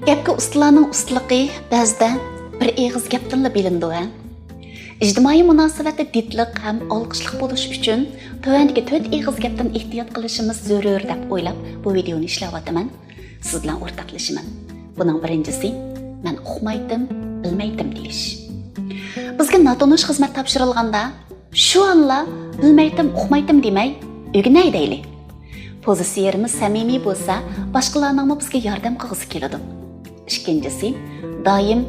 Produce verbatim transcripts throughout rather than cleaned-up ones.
گەپكە ئۇستىلارنىڭ ئۇستىلىقى بەزىدە بىر ئېغىز گەپتىنلا بىلىنىدۇ ھە. ئىجتىمائىي مۇناسىۋەتتە دىتلىق ھەم ئالقىشلىق بولۇش ئۈچۈن تۆۋەندىكى تۆت ئېغىز گەپتىن ئېھتىيات قىلىشىمىز زۆرۈر دەپ ئويلاپ بۇ ۋىدېئونى ئىشلەۋاتىمەن. سىز بىلەن ئورتاقلىشىمەن. بۇنىڭ بىرىنچىسى، مەن ئۇقمايتتىم، بىلمەيتتىم دېيىش. بىزگە ناتونۇش خىزمەت تاپشۇرۇلغاندا، شۇ ئانلا بىلمەيتتىم، ئۇقمايتتىم دېمەي، ئۆگىنەي دەيلى. پوزىتسىيەمىز سەمىمىي بولسا، باشقىلارنىڭمۇ بىزگە ياردەم قىلغۇسى كېلىدۇ. ئىككىنچىسى، دائىم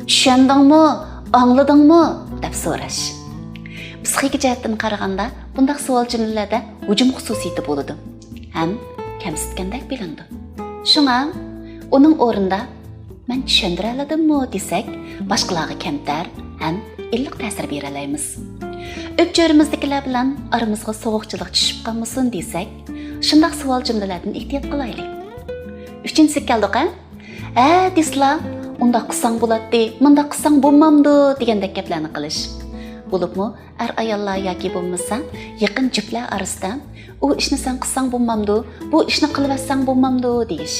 «چۈشەندىڭمۇ؟ ئاڭلىدىڭمۇ؟» دەپ سوراش. پسىخىكا جەھەتتىن قارىغاندا، بۇنداق سوئال جۈملىلەردە ھۇجۇم خۇسۇسىيىتى بولىدۇ ھەم كەمسىتكەندەك بىلىنىدۇ. شۇڭا، ئۇنىڭ ئورنىدا «مەن چۈشەندۈرەلىدىممۇ؟» دېسەك، باشقىلارغا كەمتەر ھەم ئىللىق تەسىر بېرەلەيمىز. ئۆپچۆرىمىزدىكىلەر بىلەن ئارىمىزغا سوغۇقچىلىق چۈشۈپ قالمىسۇن دېسەك، شۇنداق سوئال جۈملىلەردىن ئېھتىيات قىلايلى. ئۈچىنچىسىگە كەلدۇق ھە؟ ھە دېسىلا، «ئۇنداق قىلساڭ بولاتتى، مۇنداق قىلساڭ بولمامدۇ؟» دېگەندەك گەپلەرنى قىلىش. بولۇپمۇ ئەر-ئاياللار ياكى بولمىسا يېقىن جۈپلەر ئارىسىدا «ئۇ ئىشنى سەن قىلساڭ بولمامدۇ؟ بۇ ئىشنى قىلىۋەتسەڭ بولمامدۇ؟» دېيىش.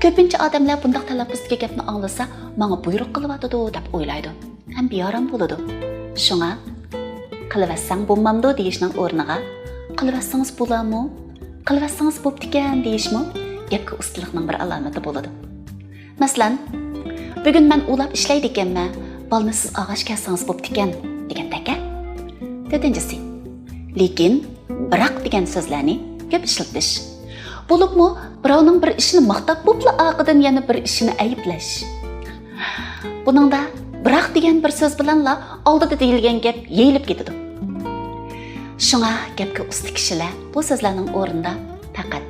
كۆپىنچە ئادەملەر بۇنداق تەلەپپۇزدىكى گەپنى ئاڭلىسا، ماڭا بۇيرۇق قىلىۋاتىدۇ دەپ ئويلايدۇ ھەم بىئارام بولىدۇ. شۇڭا «قىلىۋەتسەڭ بولمامدۇ؟» دېيىشنىڭ ئورنىغا «قىلىۋەتسىڭىز بولامۇ؟ قىلىۋەتسىڭىز بوپتىكەن» دېيىشمۇ گەپكە ئۇستىلىقنىڭ بىر ئالامىتى بولىدۇ. مەسىلەن، «بۈگۈن مەن ئۇلاپ ئىشلەيدىكەنمەن، بالىنى سىز ئالغاچ كەلسىڭىز بوپتىكەن» دېگەندەك ھە. تۆتىنچىسى، لېكىن، بىراق دېگەن سۆزلەرنى كۆپ ئىشلىتىش. بولۇپمۇ بىراۋنىڭ بىر ئىشىنى ماختاپ بوپلا ئارقىدىن يەنە بىر ئىشىنى ئەيىبلەش. بۇنىڭدا بىراق دېگەن بىر سۆز بىلەنلا ئالدىدا دېيىلگەن گەپ يېيىلىپ كېتىدۇ. شۇڭا گەپكە ئۇستا كىشىلەر بۇ سۆزلەرنىڭ ئورنىدا پەقەت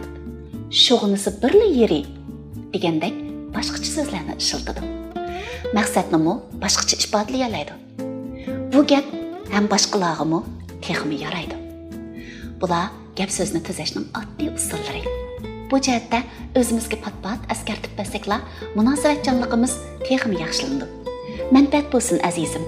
«شۇغىنىسى بىرلا يېرى» دېگەندەك باشقىچە سۆزلەرنى ئىشلىتىدۇ. مەقسەتنىمۇ باشقىچە ئىپادىلىيەلەيدۇ. بۇ گەپ ھەم باشقىلارغىمۇ تېخىمۇ يارايدۇ. بۇلار گەپ سۆزنى تۈزەشنىڭ ئاددىي ئۇسۇللىرى. بۇ جەھەتتە ئۆزىمىزگە پات-پات ئەسكەرتىپ بەرسەكلا، مۇناسىۋەتچانلىقىمىز تېخىمۇ ياخشىلىنىدۇ. مەنپەئەت بولسۇن، ئەزىزىم.